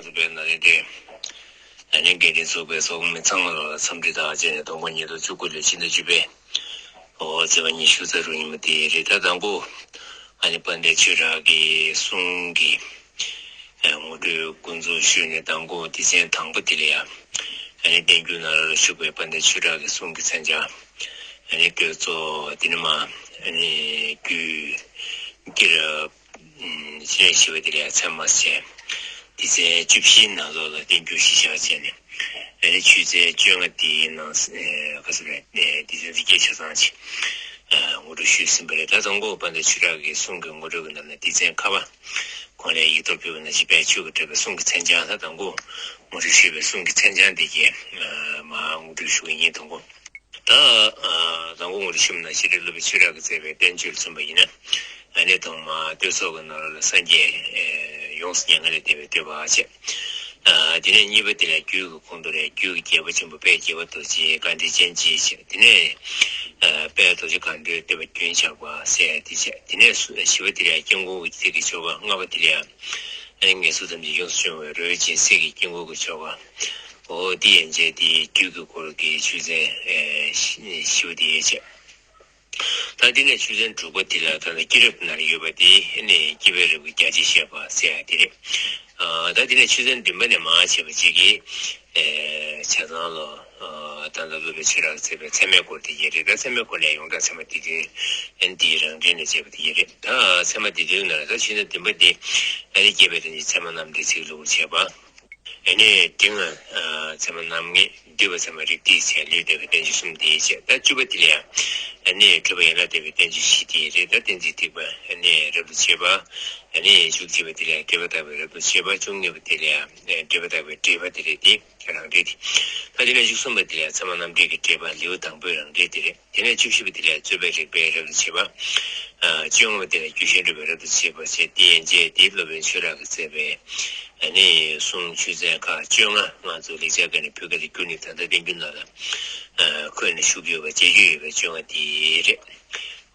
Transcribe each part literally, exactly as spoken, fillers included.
ཚོགས་པའི་ནང་ལས་དེ། ཨ་ནི་འགན་འཛིན་ཚོགས་པའི་ཚོགས་མི་ཚང་མ་ལ་འཚམས་འདྲི་དང་བཅས་ནས་དང་པོ་ཉིས་སྟོང་བཅུ་དགུ་ལོའི་ཕྱི་ཟླ་བཅུ་པའི། འོ་ཚེས་པ་ཉི་ཤུ་རྩ་དྲུག་ཉིན་མོ་དེ་རེད། ད་དང་པོ་ཨ་ནི་དཔལ་ལྡན་ཆོས་གྲགས་ཀྱི་གསུང་གི་ངོ་སྤྲོད་འགོ་འཛུགས་ཞུས་ནས་དང་པོ་སྡེ་ཚན་དང་པོ་དེ་ལ་ཡ། ཨ་ནི་བསྟན་འགྱུར་ནང་ལ་བཞུགས་པའི་དཔལ་ལྡན་ཆོས་གྲགས་ཀྱི་གསུང་གི་མཚན་བྱང་། ཨ་ནི་བཀོད་ཚོགས་དེ་ནི་མ་ཨ་ནི་རྒྱུད་ཀྱི་རབ། ཕྱི་ནས་ཞི་བ་དེ་ལ་ཡང་ཚད་མ་ཟེར། སྡེ་ཚན་བཅུ་བཞིའི་ནང་ལོགས་ལ་བསྟན་འགྱུར་གཞི་བཞག་བྱས་ནས། ཨ་ནི་ཆོས་ཚན་བཅོ་ལྔ་དེའི་ནང་ཨེ་ག་ཟེར་རེད། སྡེ་ཚན་འདི་སྐད་ཆ་ཚང་ཅིག་ངོ་སྤྲོད་ཞུས་ཟིན་པ་རེད། ད་དང་པོ་དཔལ་ལྡན་ཆོས་གྲགས་ཀྱི་གསུང་གི་ངོ་སྤྲོད་ཀྱི་ནང་ནས་སྡེ་ཚན་ཁ་པ་གོང་ལ་ཡིག་ཐོག་ཕུལ་བ་ནང་བཞིན་དཔལ་ཆོས་ཀྱི་གྲགས་པའི་གསུང་གི་མཚན་བྱང་། ད་དང་པོ་ངོ་སྤྲོད་ཞུས་པའི་གསུང་གི་མཚན་བྱང་འདི་གས་མར་ངོ་སྤྲོད་ཞུ་གི་ཡིན། དང་པོ། ད་ཨ་དང་པོ་ངོ་སྤྲོད་ཞུས་པ་ནང་བཞིན་རེད། སློབ་དཔོན་ཆོས་གྲགས་ཀྱིས་མཛད་པའི་བསྟན་བཅོས་ལ་མཚོན་པ་ཡིན་ན། ཨ་ནི་ཐོག་མར་བསྟོད་ཚོགས་ཀྱི་ནང་ལ་སངས་རྒྱས་ཨེ་ཡོངས་སུ་མྱ་ངན་ལས་འདས་པའི་བསྟོད་པ་བྱས། ཨ་དེ་ནས་གཉིས་པ་དེ་ལ་རྒྱུད་ཀྱི་ཁོངས་གཏོགས་ལ་རྒྱུད་ཀྱི་རྒྱལ་པོ་ཆེན་པོ་དཔལ་དགྱེས་པ་རྡོ་རྗེའི་བཀའ་དྲིན་ཅན་ཅིག་བྱས། དེ་ནས་ཨ་དཔལ་རྡོ་རྗེ་སྒང་སྟེང་བསྟོད་པ་རྒྱུན་ཆགས་པ་ཟེར་ཡ་དེ་བྱས། དེ་ནས་བཞི་པ་དེ་ལ་དཀྱིལ་འཁོར་གྱི་ཚིག་གི་སྦྱོར་བ། ལྔ་པ་དེ་ལ་ཨ་ནི་ངལ་གསོ་ཐམས་ཅད་ཡོངས་སུ་སྦྱོང་བའི་རོལ་ཅིང་གསེར་གྱི་དཀྱིལ་འཁོར་གྱི་སྦྱོར་བ། འོ་འདི་ཡན་ཆད་འདི་རྒྱུད་ཀྱི་སྐོར་གྱི་ཆོས་ཚན་ཨེ་བཞི་བཞི་པ་དེ་ཡན་ཆད། ད་འདི་ནས་ཆོས་ཚན་དྲུག་པ་འདི་ལ་ད་ལྟ་སྐྱེས་རབས་ནང་ཡོད་པ་དེ་ཨ་ནི་སྐྱེས་པའི་རབས་ཀྱི་རྒྱ་ཆེར་བཤད་པ་ཟེར་ཡ་དེ་རེད། ཨ་ད་འདི་ནས་ཆོས་ཚན་བདུན་པ་ནས་མར་བྱས་པ་གཅིག་གིས་ཨེ་ཆ་ཚང་ལོ། ཨ་ད་ལྟ་སློབ་དཔོན་ཆོས་གྲགས་མཛད་པའི་ཚད་མའི་སྐོར་དེ་ཡིན་རེད། ད་ཚད་མའི་སྐོར་ལ་ཡོངས་གྲགས་ཚད་མ་སྡེ་བདུན་ཨ་ནི་འདིའི་རང་འགྲེལ་ནས་མཛད་པ་དེ་ཡིན་རེད། ད་ཚད་མ་སྡེ་བདུན་ནང་ལ་ད་ཆོས་ཚན་བདུན་པ་འདི་ཨ་ནི་རྒྱས་པའི་དོན་གྱི་ཚད་མ་རྣམ་འགྲེལ་ཚིག་ལྷུག་པར་བྱས་པ། ཨ་ནི་འབྲིང་བ་ཚད་མ་རྣམ་ངེས། བསྡུས་པ་ཚད་མ་རིགས་གཏེར་བྱས། ལུས་འདས་པའི་བསྟན་བཅོས་གསུམ་དེ་བྱས། ད་བཅུ་པ་དེ་ལ་ཡང་ཨ་ནི་འཁྲུལ་པ་ཡན་ལག་བདེན་པའི་བསྟན་བཅོས་བཞི་དེ་རེད། ད་གཏན་ཚིགས་ཐེག་པ་ཨ་ནི་རབ་ཏུ་ཕྱེ་བ། ཨ་ནི་བཅུ་གཅིག་པ་དེ་ལ་ཡང་འགྲེལ་པ་བརྟག་པའི་རབ་ཏུ་ཕྱེ་བ། བཅུ་གཉིས་པ་དེ་ལ་ཡང་འགྲེལ་པ་བརྟག་པའི་འགྲེལ་པ་དེ་རེད། དེ་རང་འགྲེལ་དེ། ད་དེ་ནས་བཅུ་གསུམ་པ་དེ་ལ་ཡང་ཚད་མ་རྣམ་འགྲེལ་གྱི་འགྲེལ་པ་ལེའུ་དང་པོའི་རང་འགྲེལ་དེ་རེད། དེ་ནས་བཅུ་བཞི་པ་དེ་ལ་རྩོད་པའི་རིགས་པའི་རབ་ཏུ་ཕྱེ་བ། ཨ་བཅོ་ལྔ་པ་དེ་ལ་རྒྱུད་བཤད་སྒྲུབ་པའི་རབ་ཏུ་ཕྱེ་བ་བྱས། དེ་ཡན་ཆད་དེ་སློབ་དཔོན་ཆོས་གྲགས་ཀྱིས་མཛད་པའི་ཨ་ནི་གསུང་ཆོས་ཚན་ཁག་བཅོ་ལྔ་ང་ཚོ་ལེགས་སྦྱར་སྐད་ནས་བོད་སྐད་དུ་བསྒྱུར་ནས་ད་ལྟ་བསྟན་འགྱུར་ནང་ལ་ཨ་འཁོད་ནས་བཞུགས་ཡོད་པ་མཇལ་རྒྱུ་ཡོད་པའི་བཅོ་ལྔ་དེ་རེད།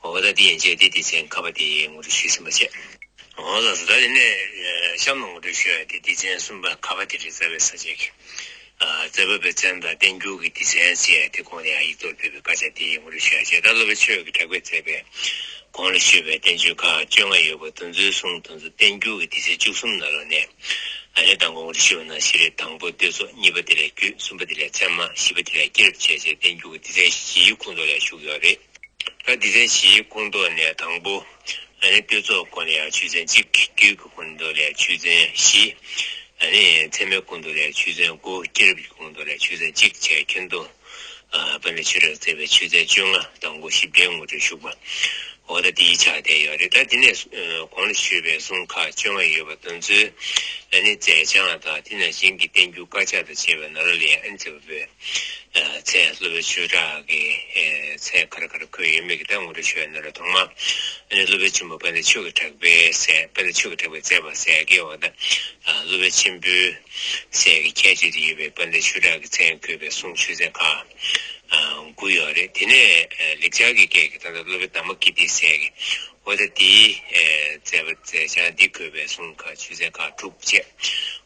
འོ་ད་དེ་ཡན་ཆད་དེ་སྡེ་ཚན་ཁ་པ་དེ་ངོ་སྤྲོད་ཞུས་ཟིན་པ་བྱས། འོ་ལགས་སོ། ད་དེ་ནས་ཨ་གཤམ་ལ་ངོ་སྤྲོད་ཞུ་ཡ་དེ་སྡེ་ཚན་གསུམ་པ་ཁ་པ་དེ་རེད། རྩ་བའི་ས་བཅད་ཀྱི། ཨ་རྩ་བའི་བསྟན་བཅོས་དང་བསྟན་འགྱུར་གྱི་སྡེ་ཚན་ཟེར་ཡ་དེ་གོང་ནས་ཡང་ཡིག་ཐོག་ཕུལ་བའི་དཀར་ཆག་དེ་ངོ་སྤྲོད་ཞུ་ཡ་བྱས། ད་སློབ་དཔོན་ཆོས་ཀྱི་གྲགས་པས་མཛད་པའི་གོང་ལ་ཞུས་པའི་བསྟན་བཅོས་ཁག་བཅོ་ལྔ་ཡོད་པ་དེ་ཚོའི་གསུང་དེ་ཚོ་བསྟན་འགྱུར་གྱི་སྡེ་ཚན་བཅུ་གསུམ་ནང་ལོགས་ནས། ཨ་ནི་དང་པོ་ངོ་སྤྲོད་ཞུས་པ་ནང་བཞིན་རེད། དང་པོ་བསྟོད་ཚོགས། གཉིས་པ་དེ་ལ་རྒྱུད། གསུམ་པ་དེ་ལ་སྐྱེས་རབས་བྱས་བྱས་བསྟན་འགྱུར་གྱི་སྡེ་ཚན་བཞིའི་ཁོངས་གཏོགས་ལ་བཞུགས་ཡོད་རེད། ད་སྡེ་ཚན་བཞིའི་ཁོངས་གཏོགས་ནས་དང་པོ་ཨ་ནི་བསྟོད་ཚོགས་སྐོར་ལ་ཡང་ཆོས་ཚན་གཅིག་རྒྱུད་ཀྱི་ཁོངས་གཏོགས་ལ་ཡང་ཆོས་ཚན་བཞི། ཨ་ནི་ཚད་མའི་ཁོངས་གཏོགས་ལ་ཡང་ཆོས་ཚན་དགུ། སྐྱེས་རབས་ཀྱི་ཁོངས་གཏོགས་ལ་ཡང་ཆོས་ཚན་གཅིག་བྱས། ཁྱོན་བསྡོམས་ཨ་དཔལ་ལྡན་ཆོས་གྲགས་མཛད་པའི་ཆོས་ཚན་བཅོ་ལྔ་དང་པོ་ཞིབ་ཕྲའི་ངོ་སྤྲོད་ཞུས་པ། འོ་ད་དེའི་ཆ་དེ་ཡོད་རེད། ད་དེ་ནས་ཨ་གོང་ལ་ཞུས་པའི་གསུང་ཁག་བཅོ་ལྔ་ཡོད་པ་དེ་ཚོའི་ཨ་ནི་མཛད་བྱང་དང་དེ་ནང་བཞིན་གྱི་བསྟན་འགྱུར་དཀར་ཆག་དང་བཅས་པའི་ནང་ལོགས་ལ་ཡང་ཨ་ནི་མཛད་པ་པོའི་མཚན། སློབ་དཔོན་ཆོས་གྲགས་ཀྱི་མཚན་ག་རེ་ག་རེ་འཁོད་ཡོད་མེད་ཀྱི་ད་ངོ་སྤྲོད་ཞུ་ཡ་ནི་རེད། ཐོག་མར་ཨ་ནི་སློབ་དཔོན་ཆེན་པོ་དཔལ་ལྡན་ཆོས་ཀྱི་གྲགས་པས་ཟེར། དཔལ་ལྡན་ཆོས་ཀྱི་གྲགས་པས་མཛད་པ་ཟེར་གྱི་འོ་ད་སློབ་དཔོན་ཆེན་པོའི་ཟེར་གྱི་ཁྱད་ཆོས་དེ་ཡོད་པའི་དཔལ་ལྡན་ཆོས་གྲགས་ཀྱི་མཚན་འཁོད་པའི་གསུང་ཆོས་ཚན་ཁག་དགུ་ཡོད་རེད། དེ་ནས་ལེགས་སྦྱར་གྱི་སྐད་ཀྱི་ད་ལྟ་སློབ་དཔོན་དྷརྨ་ཀིརྟི་ཟེར་གྱི། འོ་ད་དེའི་ཨེ་མཛད་པ་མཛད་བྱ་འདི་འཁོད་པའི་གསུང་ཁག་ཆོས་ཚན་ཁག་དྲུག་བཅས།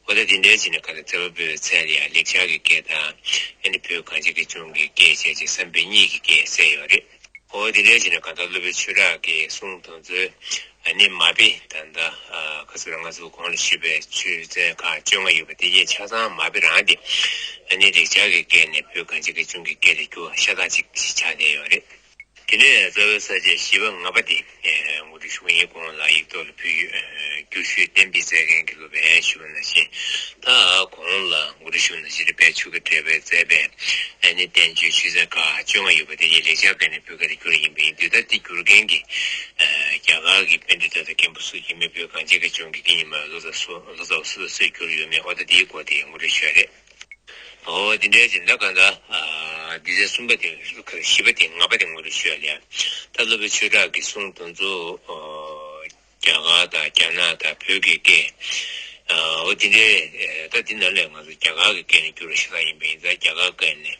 འོ་ད་དེ་འདྲའི་བྱས་ནས་ག་ལ་མཛད་པ་པོའི་མཚན་ལ་ཡང་ལེགས་སྦྱར་གྱི་སྐད་དང་ཨ་ནི་བོད་གངས་ཅན་གྱི་ལྗོངས་ཀྱི་སྐད་བྱས་རྗེས་བསམ་འཕེལ་གཉིས་ཀྱི་སྐད་གསལ་ཡོད་རེད། འོ་དེ་འདྲའི་བྱས་ནས་གང་ལྟར་སློབ་དཔོན་ཆོས་གྲགས་ཀྱི་གསུང་དེ་ཚོའི་ཨ་ནི་མ་དཔེ་ད་ལྟ་ཨ་ག་ཚོད་ར་ང་ཚོ་གོང་ལ་ཞུས་པའི་ཆོས་ཚན་ཁག་བཅོ་ལྔ་ཡོད་པ་དེ་གས་ཆ་ཚང་མ་དཔེ་རང་དེ་ཨ་ནི་ལེགས་སྦྱར་གྱི་སྐད་ནས་བོད་གངས་ཅན་གྱི་ལྗོངས་ཀྱི་སྐད་ལ་བསྒྱུར་བ་ཤ་སྟག་ཅིག་ཆགས་བསྡད་ཡོད་རེད། དེ་ནས་རྩ་བའི་ས་བཅད་བཞི་པ་ལྔ་པ་དེ་ངོ་སྤྲོད་ཞུ་གི་ཡིན། གོང་ལ་ཡིག་ཐོག་ལ་ཕུལ་ཡོད། བསྒྱུར་ཞུས་གཏན་འབེབས་མཛད་མཁན་གྱི་སློབ་དཔོན་ཞུས་པ་ནང་བཞིན། ད་གོང་ལ་ངོ་སྤྲོད་ཞུས་པ་ནང་བཞིན་རེད། དཔལ་ཆོས་ཀྱི་གྲགས་པས་མཛད་པའི་ཨ་ནི་བསྟན་བཅོས་ཆོས་ཚན་ཁག་བཅོ་ལྔ་ཡོད་པ་དེ་ཡི་ལེགས་སྦྱར་སྐད་ནས་བོད་སྐད་དུ་བསྒྱུར་ཡིན་པ་ཡིན་དུས། ད་འདི་བསྒྱུར་མཁན་གྱི་རྒྱ་གར་གྱི་པཎྜི་ཏ་དང་མཁན་པོ་སུ་ཡིན་མིན། བོད་གངས་ཅན་གྱི་ལྗོངས་ཀྱི་སྐད་རྙིང་མ་ལོ་ཙཱ་སུ་ལོ་ཙཱ་བ་སུ་དང་སུས་བསྒྱུར་ཡོད་མེད། འོ་ད་དེའི་སྐོར་དེ་ངོ་སྤྲོད་ཞུ་ཡ་རེད། འོ་དེ་འདྲའི་ཅིག་ད་གང་ལྟར་ཨ་སྡེ་ཚན་གསུམ་པ་དེ་བཞི་པ་དེ་ལྔ་པ་དེ་ངོ་སྤྲོད་ཞུ་ཡ་ལ་ཡ། ད་སློབ་དཔོན་ཆོས་གྲགས་ཀྱི་གསུང་དེ་ཚོ་ཨ་རྒྱ་གར་དང་རྒྱ་ནག་དང་བོད་ཀྱི་སྐད། ཨ་འོ་དེ་འདྲའི་ཨ་ད་དེ་ནང་ལས་ང་ཚོ་རྒྱ་གར་གྱི་སྐད་ནས་བསྒྱུར་བ་ཤ་སྟག་ཡིན་པ་ཡིན་ཙང་རྒྱ་གར་སྐད་ནས་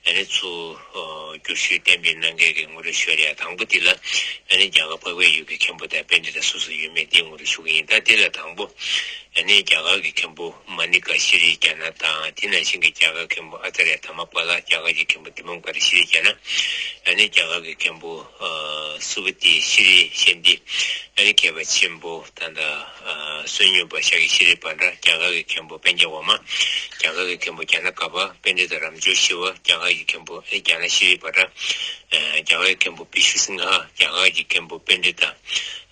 ཨ་ནི་ཚུར་བསྒྱུར་ཞུས་གཏན་འབེབས་གནང་མཁན་གྱི་ངོ་སྤྲོད་ཞུ་ཡ་དང་པོ་དེ་ལ། ཨ་ནི་རྒྱ་གར་འཕགས་པའི་ཡུལ་གྱི་མཁན་པོ་དང་པཎྜི་ཏ་སུ་སུ་ཡོད་མེད་དེ་ངོ་སྤྲོད་ཞུ་གི་ཡིན། ད་དེ་ལ་དང་པོ། ཨ་ནི་རྒྱ་གར་གྱི་མཁན་པོ་མ་ཎི་ཀ་ཤྲཱི་ཛྙཱ་ན་དང་། དེ་ནང་བཞིན་གྱི་རྒྱ་གར་མཁན་པོ་ཨཱ་ཙཱརྱ་དྷརྨ་པཱ་ལ། རྒྱ་གར་གྱི་མཁན་པོ་དི་པཾ་ཀར་ཤྲཱི་ཛྙཱ་ན། ཨ་ནི་རྒྱ་གར་གྱི་མཁན་པོ་སུ་བ་ཏི་ཤྲཱི་ཤཱནྟི། ཨ་ནི་མཁས་པ་ཆེན་པོ་ད་ལྟ་བསོད་སྙོམས་པ་ཤཱཀྱ་ཤྲཱི་བྷ་དྲ། རྒྱ་གར་གྱི་མཁན་པོ་པཉྩ་ཝརྨ། རྒྱ་གར་གྱི་མཁན་པོ་ཛྙཱ་ན་ག་པ། པཎྜི་ཏ་རམ་ཇོ་ཤི་བ། རྒྱ་གར་གྱི་མཁན་པོ་ཨ་ནི་ཛྙཱ་ན་ཤྲཱི་བྷ་དྲ། རྒྱ་གར་གྱི་མཁན་པོ་བི་ཤུ་སིང་ཧ། རྒྱ་གར་གྱི་མཁན་པོ་པཎྜི་ཏ་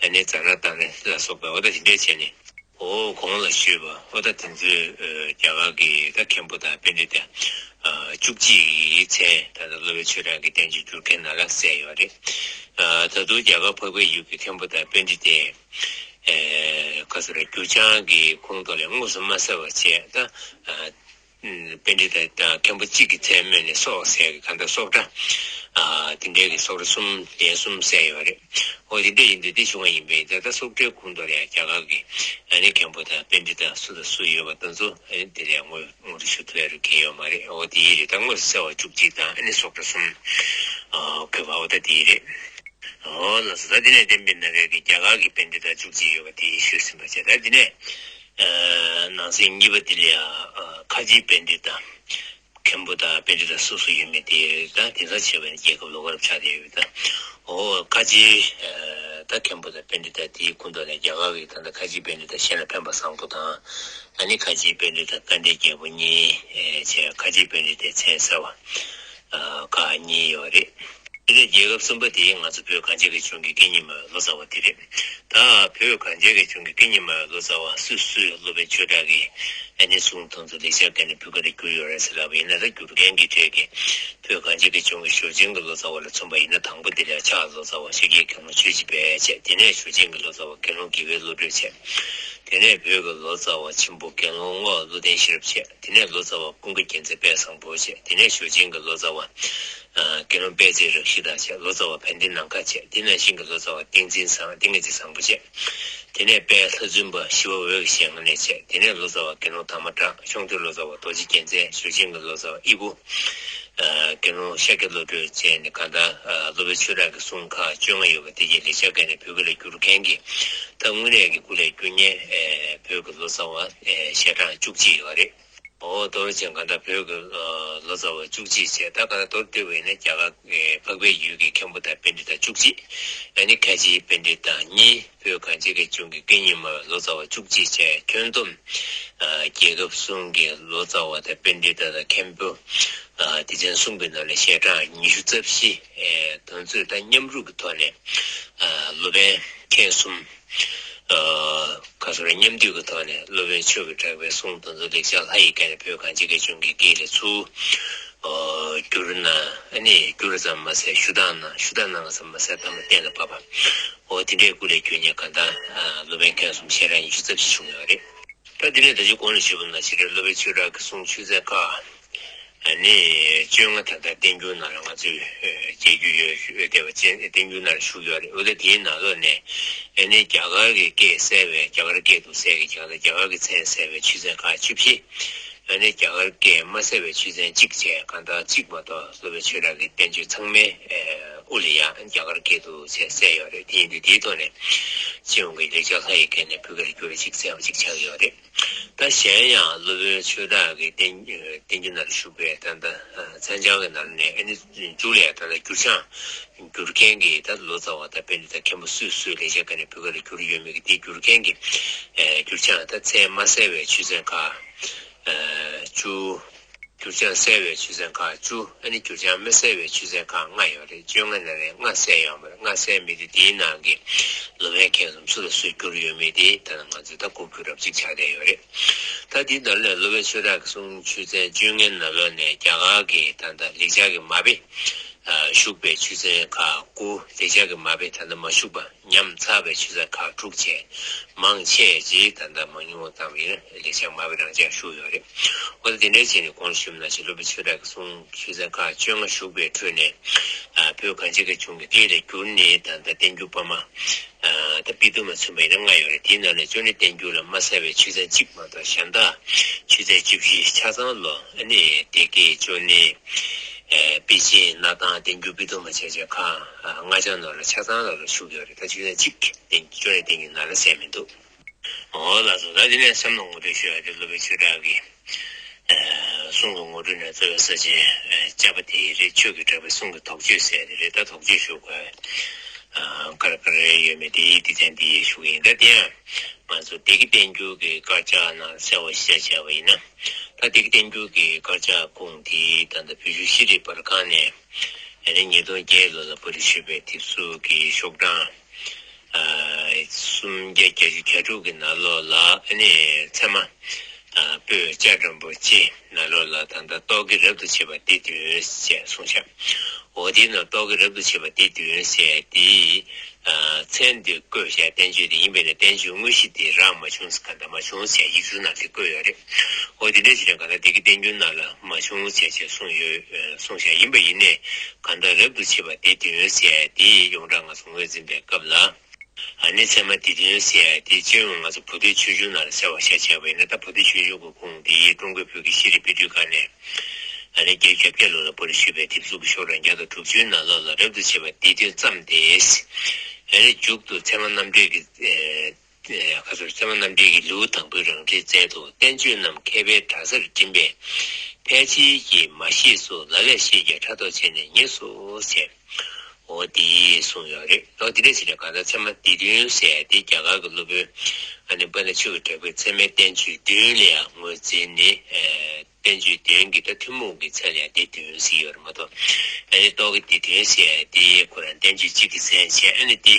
ཨ་ནི་ཛ་ན་ཏ་ན་ལ་སོགས་པ་འོ་ད་དེ་འདྲས་བྱས་ནས། འོ་གོང་ལ་ཞུས་པ་འོ་ད་དེ་ཚོས་རྒྱ་གར་གྱི་ད་མཁན་པོ་དང་པཎྜི་ཏ་བཅུ་གཅིག་གི་མཚན་ད་ལྟ་སློབ་དཔོན་ཆོས་གྲགས་ཀྱི་བསྟན་བཅོས་བསྒྱུར་མཁན་ནང་ལ་གསལ་ཡོད་རེད། ད་དུང་རྒྱ་གར་འཕགས་པའི་ཡུལ་གྱི་མཁན་པོ་དང་པཎྜི་ཏས་ཁ་སོ་ར་འགྱུར་བྱང་གི་ཁུངས་ཐོག་ལས་དངོས་སུ་མ་གསལ་བ་བྱས་ད། པཎྜི་ཏ་དང་མཁན་པོ་གཅིག་གི་མཚན་སྨོས་ནས་སོགས་ཟེར་གྱི་གང་ལྟར་སོགས་སྒྲ། དེ་འདྲའི་གི་སོགས་སྒྲ་གསུམ་ལན་གསུམ་གསལ་ཡོད་རེད། འོ་དེ་འདྲ་ཡིན་དུས་དེ་བྱུང་བ་ཡིན་པས་ད་ལྟ་སོགས་སྒྲའི་ཁུངས་ཐོག་ལ་ཡང་རྒྱ་གར་གྱི་ཨ་ནི་མཁན་པོ་དང་པཎྜི་ཏ་སུ་དང་སུ་ཡོད་པ་དེ་ཚོ་ཨ་ནི་དེ་ལས་ངོ་ངོ་སྤྲོད་ཞུ་ཐུབ་ཡ་རུ་གལ་ཡོད་མ་རེད། འོ་དེ་ཡིན་རེད། ད་དངོས་སུ་གསལ་བ་བཅུ་གཅིག་དང་ཨ་ནི་སོགས་སྒྲ་གསུམ་དགོས་པ་འོ་ད་དེ་ཡིན་རེད། འོ་ལགས་སོ། ད་དེ་ནས་གཏན་འབེབས་གནང་མཁན་གྱི་རྒྱ་གར་གྱི་པཎྜི་ཏ་བཅུ་གཅིག་ཡོད་པ་དེ་ཞུས་ཟིན་པ་བྱས། ད་དེ་ནས་ནང་གསེས་གཉིས་པ་དེ་ལ་ཡང་ཁ་ཆེའི་པཎྜི་ཏ། མཁན་པོ་དང་པཎྜི་ཏ་སུ་སུ་ཡོད་མེད་དེ་ད་དེང་སང་བྱས་པ་ཡིན་ན་རྒྱལ་ཁབ་ལོ་འཁོར་ཆགས་བསྡད་ཡོད་ད། འོ་ཁ་ཆེའི་ད་མཁན་པོ་དང་པཎྜི་ཏ་དེའི་ཁུངས་ཐོག་ནས་རྒྱ་གར་གྱི་ད་ལྟ་ཁ་ཆེའི་པཎྜི་ཏ་གཞན་ལ་ཕན་པ་བཟང་པོ་དང་། ཨ་ནི་ཁ་ཆེའི་པཎྜི་ཏ་དཀའ་འགྲེལ་རྒྱལ་པོ་གཉིས་བྱས། ཁ་ཆེའི་པཎྜི་ཏའི་མཚན་གསལ་བ་ཁག་གཉིས་ཡོད་རེད། དེ་ནས་རྒྱལ་ཁབ་གསུམ་པ་དེ་ང་ཚོ་བོད་གངས་ཅན་གྱི་ལྗོངས་ཀྱི་སྐད་གཉིས་སྨྲ་བའི་ལོ་ཙཱ་བ་དེ་རེད། ད་བོད་གངས་ཅན་གྱི་ལྗོངས་ཀྱི་སྐད་གཉིས་སྨྲ་བའི་ལོ་ཙཱ་བ་སུ་སུས་སློབ་དཔོན་ཆོས་གྲགས་ཀྱི་ཨ་ནི་གསུང་དེ་ཚོ་ལེགས་སྦྱར་སྐད་ནས་བོད་སྐད་ལ་བསྒྱུར་ཡོད་རེད་ཟེར་ལབ་པ་ཡིན་ན། ད་བསྒྱུར་མཁན་གྱི་གྲས་ཀྱིས་བོད་གངས་ཅན་གྱི་ལྗོངས་ཀྱི་ཞུང་ཆེན་གྱི་ལོ་ཙཱ་བ་ལ་མཚོན་པ་ཡིན་ན། དང་པོ་དེ་ལ་ཕྱག་ལོ་ཙཱ་བ་ཤཱཀྱའི་དགེ་སློང་ཆོས་རྗེ་དཔལ་བྱས། དེ་ནས་ཞུང་ཆེན་གྱི་ལོ་ཙཱ་བ་དགེ་སློང་དགེ་བའི་བློ་གྲོས་བྱས། དེ་ནས་བོད་ཀྱི་ལོ་ཙཱ་བ་ཆེན་པོ་དགེ་སློང་རྔོག་བློ་ལྡན་ཤེས་རབ་བྱས། དེ་ནས་ལོ་ཙཱ་བ་ཀུན་དགའ་རྒྱལ་མཚན་དཔལ་བཟང་པོ་བྱས། དེ་ནས་ཞུང་ཆེན་གྱི་ལོ་ཙཱ་བ་དགེ་སློང་དཔལ་བརྩེགས་རབ་ཞི་བདག་བྱས། ལོ་ཙཱ་བ་དཔལ་ལྡན་ནམ་མཁའ་བྱས། དེ་ནང་བཞིན་གྱི་ལོ་ཙཱ་བ་ཏིང་འཛིན་བཟང་། ཏིང་ངེ་འཛིན་བཟང་པོ་བྱས། དེ་ནས་དཔལ་ལྷ་བཙུན་པ་ཞི་བ་འོད་ཀྱི་ཞལ་སྔ་ནས་བྱས། དེ་ནས་ལོ་ཙཱ་བ་དགེ་སློང་དར་མ་གྲགས། ཞུང་དུ་ལོ་ཙཱ་བ་རྡོ་རྗེ་རྒྱལ་མཚན། ཞུང་ཆེན་གྱི་ལོ་ཙཱ་བ་ཨི་བོ། དགེ་སློང་ཤཱཀྱ་བློ་གྲོས་བཅས་ནས་གང་ལྟར་སློབ་དཔོན་ཆོས་གྲགས་ཀྱི་གསུང་ཁག་བཅོ་ལྔ་ཡོད་པ་དེ་གའི་ལེགས་སྦྱར་སྐད་ནས་བོད་སྐད་ལ་བསྒྱུར་མཁན་གྱི་ད་དངོས་གནས་ཀྱི་སྐུ་ལས་བསྐྱོན་མཁན་བོད་ཀྱི་ལོ་ཙཱ་བ་ཞལ་གྲངས་བཅུ་གཅིག་ཡོད་རེད། འོ་དོར་ཅན་གང་ལྟར་བོད་ཀྱི་ལོ་ཙཱ་བ་བཅུ་གཅིག་བྱས། ད་གང་ལྟར་མདོར་བསྡུས་པ་ཡིན་ན་རྒྱ་གར་འཕགས་པའི་ཡུལ་གྱི་མཁན་པོ་དང་པཎྜི་ཏ་བཅུ་གཅིག་ཨ་ནི་ཁ་ཆེའི་པཎྜི་ཏ་གཉིས། བོད་གངས་ཅན་གྱི་ལྗོངས་ཀྱི་སྐད་གཉིས་སྨྲ་བའི་ལོ་ཙཱ་བ་བཅུ་གཅིག་བྱས། ཁྱོན་བསྡོམས་རྒྱལ་ཁབ་གསུམ་གྱི་ལོ་ཙཱ་བ་དང་པཎྜི་ཏ་དང་མཁན་པོ་སྡེ་ཚན་གསུམ་གྱི་ནང་ནས་ཞལ་གྲངས་ཉི་ཤུ་རྩ་བཞི། དེ་ཚོས་ད་མཉམ་རུབ་ཀྱི་ཐོག་ནས་སློབ་དཔོན་མཁན་གསུམ། ཁ་སོ་ར་མཉམ་འདུས་ཀྱི་ཐོག་ནས་སློབ་དཔོན་ཆོས་ཀྱི་གྲགས་པའི་གསུང་དེ་ཚོ་ལེགས་སྦྱར་ལྷ་ཡི་སྐད་ནས་བོད་གངས་ཅན་གྱི་ལྗོངས་ཀྱི་སྐད་ལ་ཚུར་བསྒྱུར་གནང་། ཨ་ནི་བསྒྱུར་ཙམ་མ་ཟད་ཞུ་དག་གནང་། ཞུ་དག་གནང་ཙམ་མ་ཟད་ཐ་མ་གཏན་ལ་ཕབ་པ། འོ་དེ་འདྲའི་སྐུ་ལས་བསྐྱོན་མཁན་གང་ལྟར་སློབ་དཔོན་མཁན་གསུམ་ཞལ་གྲངས་ཉི་ཤུ་རྩ་བཞི་བྱུང་ཡོད་རེད། ད་དེ་ནས་ད་ཅི་གོང་ལ་ཞུས་པ་ནང་བཞིན་རེད། སློབ་དཔོན་ཆོས་གྲགས་ཀྱི་གསུང་ཆོས་ཚན་ཁག་ཨ་ནི་བཅོ་ལྔ་ད་ལྟ་བསྟན་འགྱུར་ནང་ལ་ང་ཚོས་མཇལ་རྒྱུ་ཡོད། ཡོད་བསྡད་པ་ཅན་བསྟན་འགྱུར་ནང་ལ་བཞུགས་ཡོད་རེད། འོ་ད་དེའི་ནང་ལོགས་ནས་ཨ་ནི་རྒྱ་གར་གྱི་སྐད་གསལ་བའི་རྒྱ་གར་སྐད་དུ་གསལ་གྱི་རྒྱ་གར་རྒྱ་གར་གྱི་མཚན་གསལ་བའི་ཆོས་ཚན་ཁག་བཅུ་བཞི། ཨ་ནི་རྒྱ་གར་སྐད་མ་གསལ་བའི་ཆོས་ཚན་གཅིག་བྱས། གང་ལྟར་གཅིག་མ་གཏོགས་སློབ་དཔོན་ཆོས་གྲགས་ཀྱི་བསྟན་བཅོས་ཚང་མའི་དབུ་ལ་ཡང་རྒྱ་གར་སྐད་དུ་བྱས་གསལ་ཡོད་རེད། དེ་ཡིན་དུས་དེའི་ཐོག་ནས་སྤྱི་ཡོངས་ཀྱི་ལེགས་སྦྱར་ལྷ་ཡི་སྐད་ནས་བོད་སྐད་ལ་བསྒྱུར་བ་གཅིག་གསལ་བ་གཅིག་ཆགས་ཡོད་རེད། ད་གཞན་ཡང་སློབ་དཔོན་ཆོས་གྲགས་ཀྱི་བསྟན་བསྟན་འགྱུར་ནང་ལ་བཞུགས་པའི་ད་ལྟ་མཚན་བྱང་གི་ནང་ནས་ཨ་ནི་མཇུག་ལ་ཡང་ད་ལྟ་འགྱུར་བྱང་བསྒྱུར་མཁན་གྱི་ད་ལོ་ཙཱ་བ་དང་པཎྜི་ཏ་མཁན་པོ་སུས་སུས་ལེགས་སྦྱར་སྐད་ནས་བོད་སྐད་ལ་བསྒྱུར་ཡོད་མེད་ཀྱི་དེ་བསྒྱུར་མཁན་གྱི་འགྱུར་བྱང་ད་མཚན་མ་གསལ་བའི་ཆོས་ཚན་ཁག་བཅུ། འགྱུར་བྱང་གསལ་བའི་ཆོས་ཚན་ཁག་བཅུ། ཨ་ནི་འགྱུར་བྱང་མ་གསལ་བའི་ཆོས་ཚན་ཁག་ལྔ་ཡོད་རེད། བཅོ་ལྔ་ནང་ནས་ལྔ་གསལ་ཡོད་མ་རེད། ལྔ་གསལ་མེད་དུས་དེའི་ནང་གི་སློབ་དཔོན་མཁན་གསུམ་སུ་ལ་སུས་བསྒྱུར་ཡོད་མེད་དེ་ད་ལྟ་ང་ཚོས་ད་ལྐོག་གྱུར་རབ་གཅིག་ཆགས་བསྡད་ཡོད་རེད། ད་དེའི་ནང་ལས་སློབ་དཔོན་ཆོས་གྲགས་ཀྱི་གསུང་ཆོས་ཚན་བཅོ་ལྔའི་ནང་ལོགས་ནས་རྒྱ་གར་གྱི་ད་ལྟ་ལེགས་སྦྱར་གྱི་མ་དཔེ་བཞུགས་པའི་ཆོས་ཚན་ཁག་དགུ། ལེགས་སྦྱར་གྱི་མ་དཔེ་ད་ལྟ་མ་བཞུགས་པ་ཉམས་ཚར་བའི་ཆོས་ཚན་ཁག་དྲུག་བཅས། མང་ཆེ་ཅིག་ད་ལྟ་མང་ཉུང་བཏང་བ་ཡིན་ན་ལེགས་སྦྱར་མ་དཔེ་རང་ཅག་བཞུགས་ཡོད་རེད། འོ་ད་དེ་འདྲའི་བྱས་ནས་གོང་ཞུས་ནང་བཞིན་སློབ་དཔོན་ཆོས་གྲགས་ཀྱི་གསུང་ཆོས་ཚན་ཁག་བཅོ་ལྔ་བཞུགས་པའི་ཁྲོད་ནས་བོད་གངས་ཅན་གྱི་ལྗོངས་ཀྱི་སྐད་ལ་བསྒྱུར་ནས་ད་ལྟ་བསྟན་འགྱུར་དཔར་མ་ད་དཔེ་དེབ་མ་མཚོན་པ་ཡིན་ན་ལྔ་ཡོད་རེད། དེའི་ནང་ནས་ཅོ་ནེ་བསྟན་འགྱུར་ལ་མ་གསལ་བའི་ཆོས་ཚན་གཅིག་མ་གཏོགས་གཞན་དག་ཆོས་ཚན་བཅུ་བཞི་ཆ་ཚང་ལོ། ཨ་ནི་སྡེ་དགེ་ཅོ་ནེ། ཨེ་པེ་ཅིན་མངའ་ཐང་བསྟན་འགྱུར་སྤི་ཏོག་མ་བྱས་བྱས་ཁག་ཨ་སྔགས་འཆང་ནང་ལ་ཆ་ཚང་ལ་ལ་བཞུགས་ཡོད་རེད། ད་ཆོས་ལ་གཅིག་བསྟན་ཅོ་ནས་བསྟན་གྱི་ནང་ལ་གསལ་མི་འདུག་འོ་ལགས་སོ། ད་དེ་ནས་བསམ་བློ་ངོ་སྤྲོད་ཞུ་ཡ་དེ་སློབ་དཔོན་ཆོས་གྲགས་ཀྱི་ཨ་གསུང་གི་ངོ་སྤྲོད་ནས་རྩ་བའི་ས་བཅད་ཨ་བཅའ་བ་དེ་རེད། ཆོས་ཀྱི་གྲགས་པའི་གསུང་གི་དོགས་གཅོད་ཟེར་དེ་རེད། ད་དོགས་གཅོད་ཞུ་དགོས་ཨ་ག་རེ་ག་རེ་ཡོད་མེད་དེ་ཡི་དེ་ཚན་དེ་ཡི་ཞུ་གི་ཡིན། ད་དེ་ཡང་ང་ཚོ་བདེ་སྐྱིད་བསྟན་འགྱུར་གྱི་དཀར་ཆག་ནང་གསལ་བོ་བཤད་བྱས་པ་ཡིན་ན། ད་བདེ་སྐྱིད་བསྟན་འགྱུར་གྱི་དཀར་ཆག་ཁུངས་དེ་ད་ལྟ་བོད་གཞུང་ཤེས་རིག་པར་ཁང་ནས་ཨ་ནི་ཉིས་སྟོང་བརྒྱད་ལོ་ལ་པར་སྐྲུན་ཞུས་པའི་དེབ་གཟུགས་ཀྱི་ཤོག་གྲངས་ཨ་སུམ་བརྒྱ་བརྒྱད་ཅུ་གྱ་དྲུག་གི་ནང་ལོགས་ལ་ཨ་ནི་ཚད་མ་ཨ་པོད་ལྕགས་སྒྲོམ་པོ་ཆེ་ནང་ལོགས་ལ་ད་ལྟ་རྟོག་གེ་རབ་ཏུ་ཕྱེ་བ་སྡེ་བདུན་ཞེས་གསུངས་ཤག་འོ་དེའི་ནང་རྟོག་གེ་རབ་ཏུ་ཕྱེ་བ་སྡེ་བདུན་ཟེར་དེ། ཨ་མཚན་འདི་བཀོད་བྱས་བསྟན་བཅོས་དེ་ཡིན་པས་ན་བསྟན་བཅོས་དངོས་གཞི་དེ་རག་མ་བྱུང་ཟེར་ག་འདྲ་མ་བྱུང་ཟེར་ཡིག་གཟུགས་ནང་དེ་བཀོད་ཡོད་རེད། འོ་དེ་འདྲ་ཞིག་ལ་ག་ལ་བདེ་སྐྱིད་བསྟན་འགྱུར་ནང་ལ་མ་བྱུང་ཟེར་བྱས་གསུངས་ཡོད། ཨ་གསུངས་བྱས་ཡིན་པ་ཡིན་ནས་ག་འདྲ་རབ་ཏུ་ཕྱེ་བ་སྡེ་བདུན་ཟེར་དེ་ཡོངས་གྲགས་ང་ཚོ་ངོས་འཛིན་པའི་སྐབས་ལ། ཨ་ནི་ཚད་མ་སྡེ་བདུན་ཟེར་དེ་སྤྱི་ཡོངས་ང་ཚོ་བོད་བསྟན་ཆོས་འབྱུང་ནང་ལ་གསལ་བ་བཤད་བྱས་པ་ཡིན་ན། ད་བོད་བསྟན་ཆོས་འབྱུང་གི་ཁུངས་དེ་ཀྲུང་གོའི་བོད་ཀྱི་ཤེས་རིག་དཔེ་སྐྲུན་ཁང་ནས་ཨ་ནི་བརྒྱད་ཅུ་གྱ་བརྒྱད་ལོ་ལ་པར་སྐྲུན་ཞུས་པའི་དེབ་གཟུགས་ཀྱི་ཤོག་གྲངས་བརྒྱ་དང་དྲུག་ཅུའི་ནང་ལོགས་ལ་རབ་ཏུ་ཕྱེ་བ་སྡེ་བདུན་བརྩམས་ཏེ། ཨ་ནི་མཇུག་ཏུ་ཚད་མ་རྣམ་འགྲེལ་གྱི་ཨེ་ཨེ་ཁ་ཚུར་ཚད་མ་རྣམ་འགྲེལ་གྱི་ལེའུ་དང་པོའི་རང་འགྲེལ་མཛད་དུ། བསྟན་བཅོས་རྣམས་མཁས་པའི་གྲྭ་སར་འགྲིམས་པས། ཕལ་ཆེར་གྱིས་མ་ཤེས་སོ། ལ་ལས་ཤེས་ཀྱང་ཕྲག་དོག་བྱས་ནས་ཉེས་སོ་ཞེས། འོ་དེ་གསུངས་ཡོད་རེད། ཨོ་དེ་འདྲ་ཞིག་ལ་གང་ལྟར་ཚད་མ་སྡེ་བདུན་ཟེར་དེ་རྒྱ་གར་གྱི་སློབ་དཔོན་ཨ་ནི་པཎ་ཆོས་ཀྱི་གྲགས་པས་ཚད་མའི་བསྟན་བཅོས་བདུན་ལ་ཡང་ངོས་འཛིན་ནས་ཨེ་བསྟན་བཅོས་བདུན་གྱི་ད་ཐུན་མོང་གི་མཚན་ལ་ཡང་སྡེ་བདུན་ཟེར་ཡོད་རེད་མ་གཏོགས། ཨ་ནི་རྟོག་གེ་སྡེ་བདུན་ཟེར་དེ་ཁོ་རང་བསྟན་བཅོས་གཅིག་གི་མཚན་བྱས། ཨ་ནི་དེ་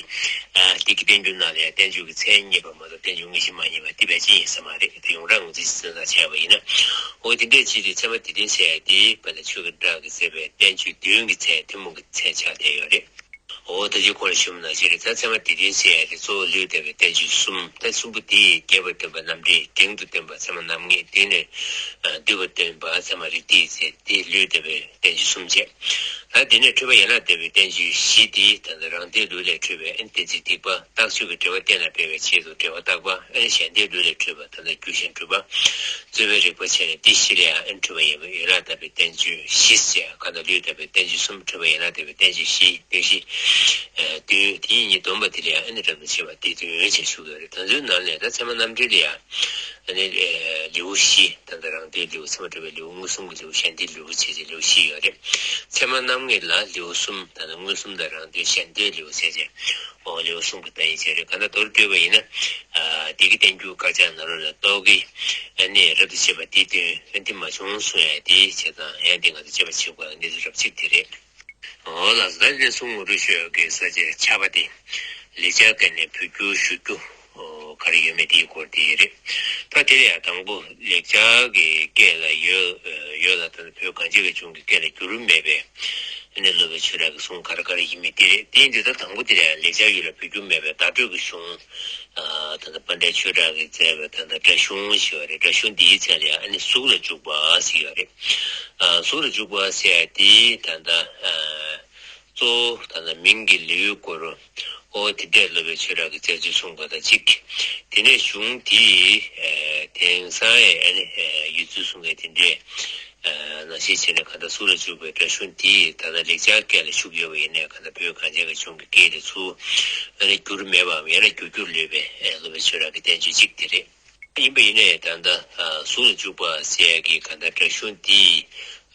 ཨ་བདེ་སྐྱིད་བསྟན་འགྱུར་ནང་ལ་ཡང་བསྟན་བཅོས་ཀྱི་མཚན་རྙེད་པ་མ་གཏོགས་བསྟན་བཅོས་དངོས་གཞི་མ་རྙེད་པ་དེ་བས་ཅི་ཡིན་ས་མ་རེད། དེ་ཡོངས་གྲགས་ངོས་འཛིན་བྱས་ཙང་བྱས་པ་ཡིན་ན། འོ་དེ་འདྲས་བྱས་ཏེ་ཚད་མ་སྡེ་བདུན་ཟེར་དེ་པཎ་ཆོས་ཀྱི་གྲགས་ཀྱིས་མཛད་པའི་བསྟན་བཅོས་བདུན་གྱི་མཚན་ཐུན་མོང་གི་མཚན་ཆགས་བསྡད་ཡོད་རེད། འོ་ད་ཅི་གོང་ལ་ཞུས་པ་ནང་བཞིན་རེད། ད་ཚད་མ་སྡེ་བདུན་ཟེར་ཡ་དེ་གཙོ་བོ་ལུས་བསྟན་པའི་བསྟན་བཅོས་གསུམ། ད་གསུམ་པོ་དེ་རྒྱས་པར་སྟོན་པ་རྣམ་འགྲེལ། འབྲིང་དུ་སྟོན་པ་ཚད་མ་རྣམ་ངེས། དེ་ནས་ཨ་བསྡུས་པར་སྟོན་པ་ཚད་མ་རིགས་གཏེར་ཟེར་དེ་ལུས་བསྟན་པའི་བསྟན་བཅོས་གསུམ་བྱས། ད་དེ་ནས་འཁྲུལ་པ་ཡན་ལག་བསྟན་པའི་བསྟན་བཅོས་བཞི་དེ་ད་ལྟ་རང་སྟོང་ལུགས་ལས་འཁྲུལ་པའི་ཨན་གཏན་ཚིགས་སྡིག་པ། རྟགས་ཆོས་ཀྱི་འབྲེལ་བ་གཏན་ལ་འབེབས་པའི་ཆེད་དུ་འབྲེལ་བ་བརྟག་པ། ཨན་གཞན་སྟོང་ལུགས་ལས་འཁྲུལ་པ་ད་ལྟ་རྒྱུ་གཞན་སྒྲུབ་པ། རྩོད་པའི་རིགས་པ་བྱས་ནས་དེ་བཞི་ལ་ཡང་ཨན་འཁྲུལ་པ་ཡིན་པའི་ཡན་ལག་བརྟག་པའི་བསྟན་བཅོས་བཞི་ཟེར། གང་ལྟར་ལུས་བསྟན་པའི་བསྟན་བཅོས་གསུམ། འཁྲུལ་པ་ཡན་ལག་བརྟག་པའི་བསྟན་བཅོས་བཞི། བདུན་བཞི་ཨ་བདུན། དེ་ཉིད་སྡོམ་པ་དེ་ལ་ཡང་ཨ་ནི་རབ་ཏུ་ཕྱེ་བ་སྡེ་བདུན་ཅེས་ཞུ་གི་ཡོད་རེད། ད་ཚོའི་ནང་ནས་ད་ཚད་མ་རྣམ་འགྲེལ་ལ་ཡང་ཨ་ནི་ལེའུ་བཞི། ད་ལྟ་རང་སྟོང་ལེའུ། ཚད་མ་སྒྲུབ་པའི་ལེའུ། མངོན་སུམ་གྱི་ལེའུ། གཞན་སྟོང་ལེའུ་བྱས་ཏེ་ལེའུ་བཞི་ཡོད་རེད། ཚད་མ་རྣམ་ངེས་ལ་ལེའུ་གསུམ། ད་ལྟ་མངོན་སུམ་དང་རང་སྟོང་གཞན་སྟོང་ལེའུ་བྱས་ཏེ་ཨོ་ལེའུ་གསུམ་གྱི་བརྡ་ཡིག་བྱས་རེད། གང་ལྟར་མདོར་བསྡུས་པ་ཡིན་ན། ཨ་བདེ་སྐྱིད་བསྟན་འགྱུར་དཀར་ཆག་ནང་ལོགས་ལ་རྟོག་གེ་ཨ་ནི་རབ་ཏུ་ཕྱེ་བ་སྡེ་བདུན། ཨ་འདི་མ་བྱུང་གསུང་ཡ་དེ་བྱས་ཙང་ཡང་འདི་ང་ཚོ་དཔྱད་པ་བྱེད་དགོས་ཡ་གནས་ཚུལ་རབ་གཅིག་དེ་རེད། འོ་ལགས་སོ། ད་དེ་ནས་གསུང་ངོ་སྤྲོད་ཞུ་ཡག་གི་ས་བཅད་ཆ་པ་དེ། ལེགས་སྦྱར་སྐད་ནས་བོད་བསྒྱུར་ཞུ་རྒྱུ་ག་རེ་ཡོད་མེད་དེའི་སྐོར་དེ་རེད། ད་དེ་ལ་ཡང་དང་པོ་ལེགས་སྦྱར་གྱི་སྐད་ལ་ཡོད་ཡོད་ལ། ད་བོད་གངས་ཅན་གྱི་ལྗོངས་ཀྱི་སྐད་ལ་བསྒྱུར་མེད་པའི་ཨ་ནི་སློབ་དཔོན་ཆོས་གྲགས་ཀྱི་གསུང་ག་རེ་ག་རེ་ཡིན་མིན་དེ་རེད། དེ་ཡིན་དུས་ད་དང་པོ་དེ་ལ་ཡང་ལེགས་སྦྱར་ཡུལ་ལ་བོད་བསྒྱུར་མེད་པའི་བརྡ་སྤྲོད་ཀྱི་གཞུང་། ཨ་ད་ལྟ་དཔལ་ལྡན་ཆོས་གྲགས་ཀྱིས་མཛད་པའི་ད་ལྟ་སྒྲ་གཞུང་ཞེས་པ་རེད། སྒྲ་གཞུང་འདིའི་མཚན་ལ་ཡང་ཨ་ནི་གཟུགས་ལ་འཇུག་པ་ཟེར་ཡོད་རེད། ཨ་གཟུགས་ལ་འཇུག་པ་ཟེར་ཡ་དེ་ད་ལྟ་ཨ་གཙོ་བོ་ད་ལྟ་མིང་གི་ལེའུའི་སྐོར། ཨོ་དེ་འདྲས་སློབ་དཔོན་ཆོས་གྲགས་ཀྱིས་མཛད་ཚུལ་གསུངས་པ་དང་གཅིག་དེ་ནས་གཞུང་དེ་ཨ་དེང་སང་ཨ་ནི་ཨ་ཡོད་ཚུལ་གསུང་མཁན་དེ་འདྲས། ནང་བཞིན་བྱས་ནས་གང་ལྟར་གཟུགས་ལ་འཇུག་པའི་སྒྲ་གཞུང་འདི་ད་ལྟ་ལེགས་སྦྱར་སྐད་ལ་བཞུགས་ཡོད་པ་ཡིན་ནའི་གང་ལྟར་བོད་གངས་ཅན་གྱི་ལྗོངས་ཀྱི་སྐད་དེ་ཚུར་ཨ་ནི་བསྒྱུར་མེད་པའམ་ཡང་ན་བསྒྱུར་བསྒྱུར་ལོས་པའི་སློབ་དཔོན་ཆོས་གྲགས་ཀྱི་བསྟན་བཅོས་གཅིག་དེ་རེད། ཡིན་པ་ཡིན་ནའི་ད་ལྟ་གཟུགས་ལ་འཇུག་པ་ཟེར་ཡག་གི་གང་ལྟར་སྒྲ་གཞུང་འདི་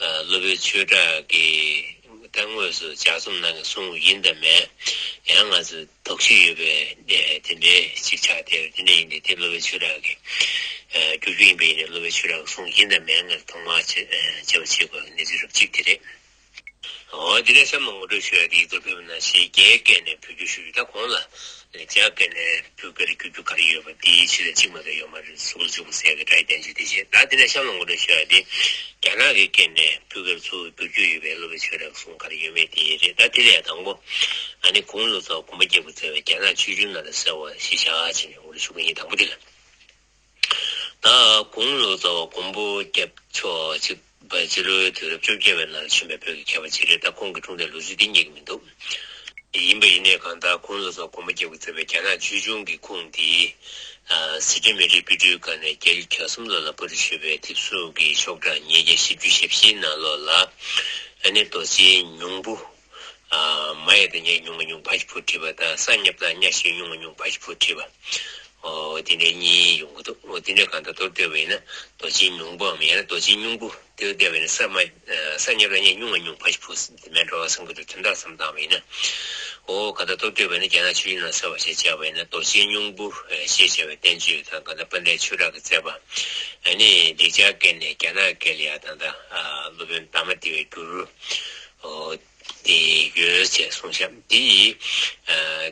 སློབ་དཔོན་ཆོས་གྲགས་ཀྱིས་ད་དངོས་སུ་ལྗགས་རྩོམ་གནང་གི་གསུང་ཡིན་དང་མིན་ཡང་ང་ཚོས་དོགས་གཞི་ཡོད་པའི་གནས་དེ་འདྲའི་ཞིག་ཆགས་བསྡད་ཡོད། དེ་འདྲ་ཡིན་དུས་དེ་སློབ་དཔོན་ཆོས་གྲགས་ཀྱིས་ཨ་བསྒྱུར་རྒྱུ་ཡིན་པ་ཡིན་ན་སློབ་དཔོན་ཆོས་གྲགས་ཀྱི་གསུང་ཡིན་དང་མིན་ངེས་ཐོག་མར་དཔྱད་དཔྱད་པ་བྱེད་དགོས་པའི་གནས་ཚུལ་རབ་གཅིག་དེ་རེད། འོ་དེ་ནས་གཤམ་ལ་ངོ་སྤྲོད་ཞུ་ཡ་དེ་ཡིག་ཐོག་ཕེབས་པ་ནང་བཞིན་རྒྱའི་སྐད་ནས་བོད་བསྒྱུར་ཞུ་རྒྱུ། ད་གོང་ལ་ལེགས་སྦྱར་སྐད་ནས་བོད་སྐད་ལ་བསྒྱུར་རྒྱུ་ག་རེ་ཡོད་པ་དེའི་ཆེད་དུ་གཅིག་མ་གཏོགས་ཡོད་མ་རེད། གཟུགས་ལ་འཇུག་པ་ཟེར་ཡ་གི་སྒྲ་ཡི་བསྟན་བཅོས་དེ་བྱས། ད་དེ་ནས་གཤམ་ལ་ངོ་སྤྲོད་ཞུ་ཡ་དེ་རྒྱ་ནག་གི་སྐད་ནས་བོད་སྐད་ལ་ཚུར་བསྒྱུར་རྒྱུ་ཡོད་པའི་སློབ་དཔོན་ཆོས་གྲགས་ཀྱི་གསུང་ག་རེ་ཡོད་མེད་དེ་རེད། ད་དེ་ལ་ཡང་དང་པོ་ཨ་ནི་གུང་ལོ་ཙཱ་བ་གོང་མ་རྒྱལ་པོས་མཛད་པའི་རྒྱ་ནག་ཆོས་འབྱུང་ནང་ལ་གསལ་བ་ཞིག་བཞག་ཅེས་ངོ་སྤྲོད་ཞུ་གི་ཡིན། དང་པོ་དེ་ལ། ད་གུང་ལོ་ཙཱ་བ་མགོན་པོ་སྐྱབས་མཆོག་ཅིག་པ་སྤྱི་ལོའི་དུས་རབས་བཅོ་བརྒྱད་པའི་ནང་ལ་བྱོན་པའི་བོད་ཀྱི་མཁས་པ་ཅིག་རེད། ད་ཁོང་གི་འཁྲུངས་འདས་ལོ་ཚིགས་འདི་རྙེད་ཀྱི་མི་འདུག་ཡིན་པ་ཡིན་ནའི་གང་ལྟར་གུང་ལོ་ཙཱ་བ་གོང་མ་རྒྱལ་པོས་མཛད་པའི་རྒྱ་ནག་ཆོས་འབྱུང་གི་ཁུངས་འདི་ཨ་སི་ཁྲོན་མི་རིགས་དཔེ་སྐྲུན་ཁང་ནས་བརྒྱད་ཅུ་གྱ་གསུམ་ལོ་ལ་པར་སྐྲུན་ཞུས་པའི་དེབ་གཟུགས་ཀྱི་ཤོག་གྲངས་ཉིས་བརྒྱ་བཞི་བཅུ་ཞེ་བཞིའི་ནང་ལོགས་ལ། ཨ་ནི་རྡོ་རྗེ་སྙིང་པོ། ཨ་མ་ཡ་དང་མྱ་ཡ་སྙུང་ག་སྙུང་ཕ་ཞབས་ཀྱུ་བྲིས་པ་དང་། ས་མྱ་བཏགས་མྱ་ཞབས་ཀྱུ་སྙུང་ག་སྙུང་ཕ་ཞབས་ཀྱུ་བྲིས་པ། ཨོ་དེ་འདྲ་གཉིས་ཡོང་གི་འདུག་ཨོ་དེ་འདྲ་གང་ལྟར་མདོར་བསྡུས་པ་ཡིན་ན་རྡོ་རྗེ་སྙིང་པོའམ་ཡང་ན་རྡོ་རྗེ་སྙིང་པོ། དེ་བསྡད་པ་ཡིན་ན་ས་མ། ས་མྱ་བཏགས་མྱ་སྙུང་ག་སྙུང་ཕ་ཞབས་ཀྱུ་དེ་མིན་འགྲོ་བསམ་གྱི་འདུག་དོན་དག་བསམ་བཏང་བ་ཡིན་ན། ཨོ་གང་ལྟར་མདོར་བསྡུས་པ་ཡིན་ན་རྒྱ་ནག་ཆོས་འབྱུང་ནང་གསལ་བ་ཞེས་བྱ་བ་ཡིན་ན་རྡོ་རྗེ་སྙིང་པོ་ཞེས་བྱ་བའི་བསྟན་བཅོས་དང་། གང་ལྟར་དཔལ་ལྡན་ཆོས་གྲགས་ཀྱིས་མཛད་པ། ཨ་ནི་ལེགས་སྦྱར་སྐད་ནས་རྒྱ་ནག་སྐད་ལ་ཡང་ད་ལྟ་སློབ་དཔོན་དྷརྨ་ཏི་པའི་འགྱུར། ཨོ་དེ་ཡོད་ཅེས་གསུངས་ཤག་དེ་ཡི་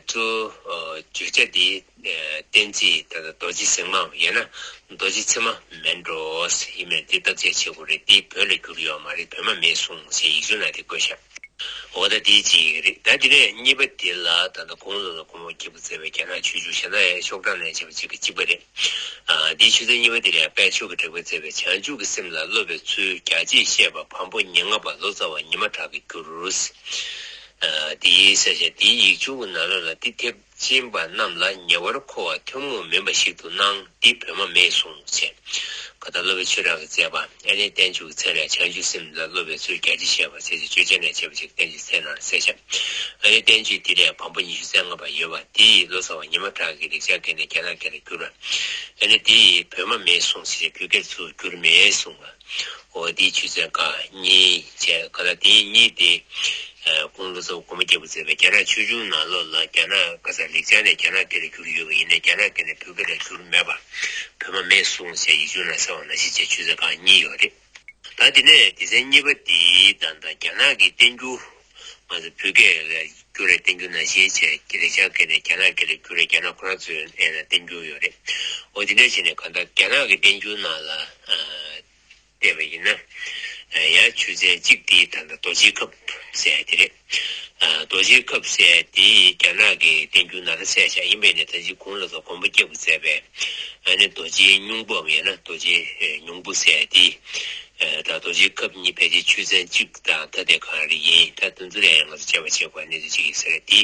གཙོ་བོ་བརྗོད་བྱ་དེ་བསྟན་རྩིས་ད་ལྟ་རྡོ་རྗེ་ཟེགས་མའམ་ཡང་ན་རྡོ་རྗེ་ཚེར་མ་མིན་འགྲོ་ཡིན་མིན་དེ་བརྟག་དཔྱད་བྱེད་དགོས་རེད། དེ་བོད་ལ་བསྒྱུར་ཡོད་མ་རེད། བོད་མ་མེད་གསུངས་ཞེས་ཡིག་ཆུང་ནང་དེ་བཀོད་ཤག་འོ་ད་དེ་གཅིག་རེད། ད་དེ་ནས་གཉིས་པ་དེ་ལ་ད་ལྟ་གུང་ལོ་ལ་གོང་འོག་རྒྱས་པར་མཛད་པའི་རྒྱ་ནག་ཆོས་འབྱུང་གཞན་དག་ཡང་ཤོག་གྲངས་ལ་ཡང་བྱས་པ་གཅིག་གི་གཅིག་པ་རེད། ཨ་འདིའི་ཆོས་ཚན་གཉིས་པ་དེ་ལ་ཡང་དཔལ་ཆོས་ཀྱི་གྲགས་པས་མཛད་པའི་བྱང་ཆུབ་ཀྱི་སེམས་ལ་སློབ་པའི་ཚུལ་རྒྱ་ཆེར་བཤད་པ་བམ་པོ་ཉེར་ལྔ་པ་ལོ་ཙཱ་བ་ཉི་མ་གྲགས་ཀྱི་འགྱུར། ཨ་དེའི་གསལ་བཤད་དེའི་ཡིག་ཆུང་གི་ནང་ལོགས་ལ་དེ་ཐེག་ཆེན་པ་རྣམས་ལ་ཉེ་བར་མཁོ་བ་ཐུན་མོང་མིན་པ་ཞིག་ཏུ་སྣང་། འདི་བོད་མ་མེད་གསུངས་ཞེས། གང་ལྟར་སློབ་དཔོན་ཆོས་གྲགས་ཀྱིས་མཛད་པ། ཨ་ནི་བསྟན་བཅོས་ཀྱི་མཚན་ལ་བྱང་ཆུབ་སེམས་ལ་སློབ་པའི་ཚུལ་རྒྱ་ཆེར་བཤད་པ་ཟེར་ཏེ་བརྗོད་བྱ་ནས་བྱས་པ་ཞིག་བསྟན་བཅོས་མཚན་ནང་གསལ་བཤད། ཨ་ནི་བསྟན་བཅོས་འདི་ལ་བམ་པོ་ཉི་ཤུ་རྩ་ལྔ་པ་ཡོད་པ་དེ་ཡི་ལོ་ཙཱ་བ་ཉི་མ་གྲགས་ཀྱིས་ལེགས་སྦྱར་སྐད་ནས་རྒྱ་ནག་སྐད་ལ་བསྒྱུར། ཨ་ནི་དེ་ཡི་བོད་མ་མེད་གསུངས་ཞེས་བོད་སྐད་ཚུར་བསྒྱུར་མེད་གསུངས་པ། འོ་དེའི་ཆོས་ཚན་ཁག་གཉིས་བྱས། གང་ལྟར་དེ་གཉིས་དེ། ཨ་གུང་ལོ་ཙཱ་བ་གོང་མ་རྒྱས་པར་མཛད་པའི་རྒྱ་ནག་ཆོས་འབྱུང་ནང་ལོགས་ལ་རྒྱ་ནག་ག་ས་ལེགས་སྦྱར་ནས་རྒྱ་ནག་སྐད་ལ་བསྒྱུར་ཡོད་པ་ཡིན་ནའི་རྒྱ་ནག་སྐད་ནས་བོད་སྐད་ལ་བསྒྱུར་མེད་པ། བོད་མ་མེད་གསུངས་ཞེས་ཡིག་ཆུང་ནང་གསལ་བ་ནང་བཞིན་བྱས་ཆོས་ཚན་ཁག་གཉིས་ཡོད་རེད། ད་དེ་ནས་སྡེ་ཚན་གཉིས་པ་དེ་ད་ལྟ་རྒྱ་ནག་གི་བསྟན་འགྱུར། ང་ཚོ་བོད་སྐད་ལ་བསྒྱུར་བའི་བསྟན་འགྱུར་ནང་བཞིན་བྱས་ལེགས་སྦྱར་སྐད་ནས་རྒྱ་ནག་སྐད་ལ་བསྒྱུར་བའི་རྒྱ་ནག་ཁོ་རང་ཚོའི་ཨེ་ན་བསྟན་འགྱུར་ཡོད་རེད། འོ་དེ་འདྲ་བྱས་ནས་གང་ལྟར་རྒྱ་ནག་གི་བསྟན་འགྱུར་ནང་ལ་ཨ་བལྟས་པ་ཡིན་ན། ཡང་ཆོས་ཚན་གཅིག་དེ་ད་ལྟ་རྡོ་རྗེའི་ཁབ་ཟེར་ཡ་དེ་རེད། ཨ་རྡོ་རྗེའི་ཁབ་ཟེར་ཡ་དེ་རྒྱ་ནག་གི་བསྟན་འགྱུར་ནང་ལ་གསལ་བཞག་ཡིན་པས་ནི་ད་ཅི་གུང་ལ་སོགས་གོང་བུ་སྐྱེ་བོ་མཛད་པའི་ཨ་ནི་རྡོ་རྗེའི་སྙིང་པོའམ་ཡང་ན་རྡོ་རྗེའི་སྙིང་པོ་ཟེར་ཡ་དེ། ད་རྡོ་རྗེའི་ཁབ་གཉིས་ཕལ་ཆེར་ཆོས་ཚན་གཅིག་དང་ཐ་དད་གང་རེ་ཡིན། ད་དོན་ཚུལ་ཡང་ང་ཚོ་དཔྱད་པ་བྱེད་དགོས་གནས་ཚུལ་གཅིག་ཡིན་ཟེར་ཡ་དེ།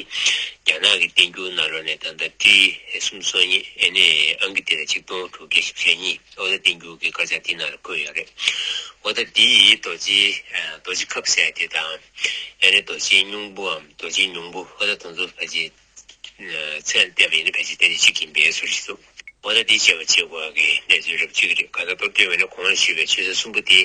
རྒྱ་ནག་གི་བསྟན་འགྱུར་ནང་ལོགས་ནས་ད་ལྟ་ཊི་སུམ་ཅུ་སོ་གཉིས་ཨ་ནི་ཨང་ཀི་དེ་ལ་ཆིག་སྟོང་དྲུག་བརྒྱ་བཞི་བཅུ་ཞེ་གཉིས། ཨོ་ད་བསྟན་འགྱུར་གྱི་དཀར་ཆག་དེའི་ནང་ལ་བཀོད་ཡོད་རེད། ཨོ་ད་དེ་ཡི་རྡོ་རྗེ་ཨ་རྡོ་རྗེ་ཁབ་ཟེར་དེ་དང་། ཨ་ནི་རྡོ་རྗེ་སྙིང་པོའམ་རྡོ་རྗེ་སྙིང་པོ། ཨོ་ད་དེ་ཚོ་ཕལ་ཆེར་མཚན་བལྟས་པ་ཡིན་ན་ཕལ་ཆེར་དེ་འདྲ་གཅིག་ཡིན་པའི་བཟོ་ཞིག་འདུག་ཨོ་ད་དེ་དཔྱད་པ་བྱེད་དགོས་པ་གི་གནས་ཚུལ་རབ་གཅིག་རེད། གང་ལྟར་མདོར་བསྡུས་པ་ཡིན་ན་གོང་ལ་ཞུས་པའི་ཆོས་ཚན་གསུམ་པོ་དེ་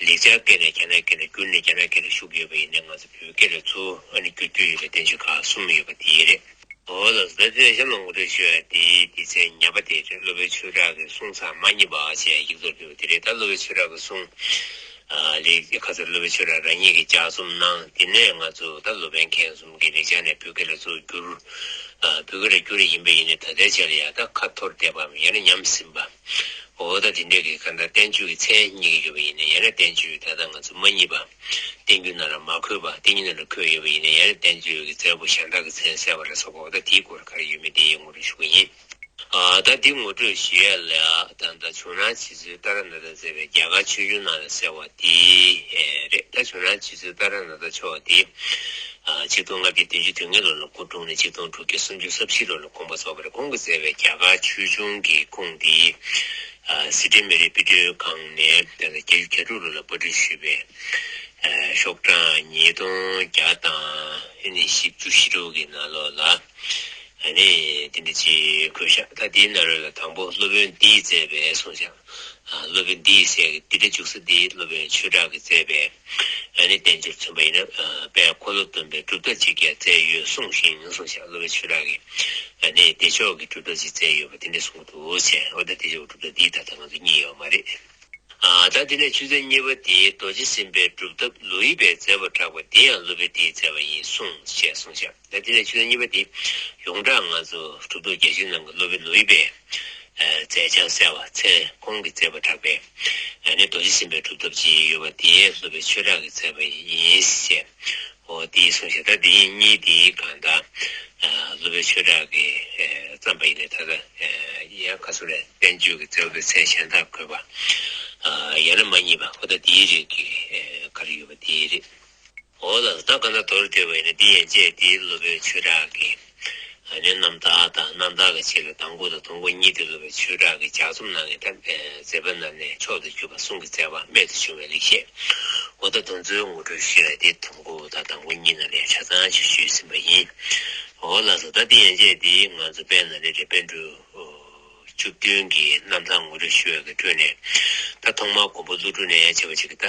ལེགས་སྦྱར་སྐད་ནས་རྒྱ་ནག་སྐད་ལ་བསྒྱུར་ནས་རྒྱ་ནག་སྐད་ལ་བཞུགས་ཡོད་པ་ཡིན་ན་ང་ཚོ་བོད་སྐད་ལ་ཚུར་ཨ་ནི་བསྒྱུར་རྒྱུ་ཡོད་པའི་བསྟན་བཅོས་ཁག་གསུམ་ཡོད་པ་དེ་རེད། འོ་ལགས་སོ། ད་དེ་ནས་གཤམ་ལ་ངོ་སྤྲོད་ཞུ་ཡ་དེ་སྡེ་ཚན་ཉ་པ་དེ་རེད། སློབ་དཔོན་ཆོས་གྲགས་ཀྱི་གསུང་ཚགས་མ་རྙེད་པ་ཞེས་ཡིག་ཚོགས་ཕུལ་བ་དེ་རེད། ད་སློབ་དཔོན་ཆོས་གྲགས་ཀྱི་གསུང་ཨ་ལས་ཁ་སང་སློབ་དཔོན་ཆོས་གྲགས་རང་ཉིད་ཀྱིས་ལྗགས་རྩོམ་གནང་། དེ་ནས་ང་ཚོ་ད་སློབ་དཔོན་མཁན་གསུམ་གྱིས་ལེགས་སྦྱར་ནས་བོད་སྐད་ལ་ཚུར་བསྒྱུར། ཨ་བོད་སྐད་ལ་བསྒྱུར་ཡིན་པ་ཡིན་ནའི་ད་ལྟའི་ཆ་ལ་ཡ་ད་ཁ་འཐོར་བསྡད་པའམ་ཡང་ན་ཉམས་ཟིན་པ། འོ་ད་དེ་འདྲས་ཀྱི་གང་ལྟར་བསྟན་བཅོས་ཀྱི་མཚན་རྙེད་ཀྱི་ཡོད་པ་ཡིན་ན། ཡང་ན་བསྟན་བཅོས་ད་ལྟ་ང་ཚོ་མ་རྙེད་པ། བསྟན་འགྱུར་ནང་ལ་མ་འཁོད་པ། བསྟན་འགྱུར་ནང་ལ་འཁོད་ཡོད་པ་ཡིན་ན། ཡང་ན་བསྟན་བཅོས་ཀྱི་མཛད་པ་གཞན་དག་གི་མཚན་གསལ་བ་ལ་སོགས་པ། འོ་ད་དེའི་སྐོར་ག་རེ་ཡོད་མེད་དེ་ངོ་སྤྲོད་ཞུ་གི་ཡིན། ཨ་ད་འདི་ངོ་སྤྲོད་ཞུ་ཡ་ལ་ད་ལྟ་ཇོ་ནང་རྗེ་བཙུན་ཏཱ་ར་ནཱ་ཐས་མཛད་པའི་རྒྱ་གར་ཆོས་འབྱུང་ནང་ལ་གསལ་བ་དེ་རེད། ད་ཇོ་ནང་རྗེ་བཙུན་ཏཱ་ར་ནཱ་ཐ་མཆོག་དེ། ཨ་ཆིག་སྟོང་ལྔ་བརྒྱ་བདུན་ཅུ་དོན་ལྔ་ལོ་ལ་སྐུ་འཁྲུངས་ནས་ཆིག་སྟོང་དྲུག་བརྒྱ་སུམ་ཅུ་སོ་བཞི་ལོ་ལ་དགོངས་པ་རྫོགས་པ་རེད། ཁོང་གིས་མཛད་པའི་རྒྱ་གར་ཆོས་འབྱུང་གི་ཁུངས་དེ། ཨ་སི་ཁྲོན་མི་རིགས་དཔེ་སྐྲུན་ཁང་ནས་ད་ལྟ་བརྒྱད་ཅུ་གྱ་དྲུག་ལོ་ལ་པར་སྐྲུན་ཞུས་པའི་ཨ་ཤོག་གྲངས་ཉིས་སྟོང་བརྒྱ་དང་ཨ་ནི་བཞི་བཅུ་ཞེ་དྲུག་གི་ནང་ལོགས་ལ། ཨ་ནི་དེ་འདྲ་ཅིག་བཀོད་བཞག་ད་དེའི་ནང་ལོགས་ལ་དང་པོ་སློབ་དཔོན་འདིས་མཛད་པའི་གསུངས་བཞག་ཨ་སློབ་དཔོན་འདིས་ཟེར་གི་འདི་འདྲ་འཇུག་ས་འདི་སློབ་དཔོན་ཆོས་གྲགས་ཀྱིས་མཛད་པའི་ཨ་ནི་བསྟན་བཅོས་མཚོན་པ་ཡིན་ན། ཨ་དཔལ་འཁོར་ལོ་སྡོམ་པའི་སྒྲུབ་ཐབས་ཅིག་ཀྱང་མཛད་ཡོད་གསུངས་ཤིང་གསུངས་བཞག་སློབ་དཔོན་ཆོས་གྲགས་ཀྱིས་ཨ་ནི་བདེ་མཆོག་གི་སྒྲུབ་ཐབས་ཅིག་མཛད་ཡོད་པ་དེ་འདྲ་གསུངས་འདུག་ཟེར། འོ་ད་བདེ་མཆོག་གི་སྒྲུབ་ཐབས་འདི་ད་ལྟ་ང་ཚོ་རྙེད་ཡོད་མ་རེད། ཨ་ད་དེ་ནས་ཆོས་ཚན་གཉིས་པ་དེ་རྡོ་རྗེ་སེམས་དཔའི་སྒྲུབ་ཐབས་ལོ་ཡི་པས་མཛད་པར་གྲགས་པ་འདི་ཡང་སློབ་དཔོན་འདིས་མཛད་པ་ཡིན་གསུངས་ཞེས་གསུངས་བཞག་ད་དེ་ནས་ཆོས་ཚན་གཉིས་པ་དེ་ཡོངས་གྲགས་ང་ཚོ་གྲུབ་ཐོབ་རྒྱ་ཆེན་ནང་གི་སློབ་དཔོན་ལོ་ཡི་པས་མཛད་བྱང་གསལ་བ་མཚན་ཁོང་གིས་མཛད་པར་གྲགས་པའི་ཨ་ནི་རྡོ་རྗེ་སེམས་དཔའི་སྒྲུབ་ཐབས་ཅིག་ཡོད་པ་དེ་སློབ་དཔོན་ཆོས་གྲགས་ཀྱིས་མཛད་པ་ཡིན་ཞེས། འོ་དེའི་གསུང་བཤད་ད་དེ་གཉིས་དེའི་གང་ལྟར་སློབ་དཔོན་ཆོས་གྲགས་ཀྱིས་བརྩམས་པ་ཡིན་ནའི་ད་ལྟ་ཡང་ཁ་སོ་ལས་བསྟན་བཅོས་ཀྱི་མཛད་པའི་མཚན་གཞན་དག་འཁོད་པ་ཡང་ན་མ་རྙེད་པ་འོ་ད་དེའི་རིགས་ཀྱི་ག་རེ་ཡོད་པ་དེའི་རིགས། འོ་ལགས་སོ། ད་གང་ལྟར་མདོར་བསྡུས་པ་ཡིན་ན་འདི་ཡན་ཆད་དེའི་སློབ་དཔོན་ཆོས་གྲགས་ཀྱི་ཨ་ནི་རྣམ་ཐར་དང་རྣམ་ཐར་གྱི་ཆེད་ལ་དང་པོ་དང་དང་པོ་གཉིས་དེ་སློབ་དཔོན་ཆོས་གྲགས་ཀྱི་ལྗགས་རྩོམ་ནང་ནས་ད་མཛད་པ་རྣམས་ནས་མཆོག་ཏུ་གྱུར་པ་གསུང་གི་མཛད་པ་རྨད་དུ་བྱུང་བའི་ལེགས་བཤད། འོ་ད་དེ་ཚོའི་ངོ་སྤྲོད་ཞུ་ཡ་དེ་དང་པོ་དང་དང་པོ་གཉིས་ནང་ལ་ཆ་ཚང་ཅིག་ཞུས་ཟིན་པ་ཡིན། འོ་ལགས་སོ། ད་དེ་ཡན་ཆད་དེ་ང་ཚོ་དཔལ་ནཱ་ལེནྡྲའི་པཎ་གྲུབ་བཅུ་བདུན་གྱི་རྣམ་ཐར་ངོ་སྤྲོད་ཞུ་ཡ་གི་ཁྲོད་ནས། ད་ཐོག་མར་མགོན་པོ་ཀླུ་སྒྲུབ་ནས་བྱས་པ་ཅིག་གི་ད་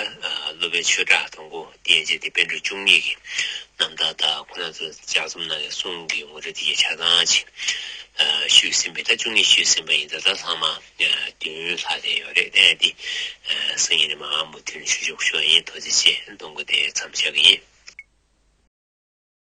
སློབ་དཔོན་ཆོས་གྲགས་དང་པོ། དེ་ཡན་ཆད་དེ་པཎ་གྲུབ་བཅུ་གཉིས་ཀྱི་རྣམ་ཐར་དང་ཁོ་རང་ཚོ་ལྗགས་རྩོམ་ནང་གི་གསུང་གི་ངོ་སྤྲོད་དེ་ཡི་ཆ་ཚང་ཅིག་ཞུས་ཟིན་པས། ད་བཅུ་གཉིས་ཞུས་ཟིན་པ་ཡིན། ད་ད་ཚང་མ་བདུན་ལྷག་བསྡད་ཡོད་རེད། ཨ་དེ་སང་ཉིན་ནས་མར་མུ་མཐུད་ནས་ཞུ་ཆོག་ཞུ་བ་ཡིན། ཐུགས་རྗེ་ཆེ། གཏོང་སྒོ་དེ་མཚམས་བཞག་གི་ཡིན།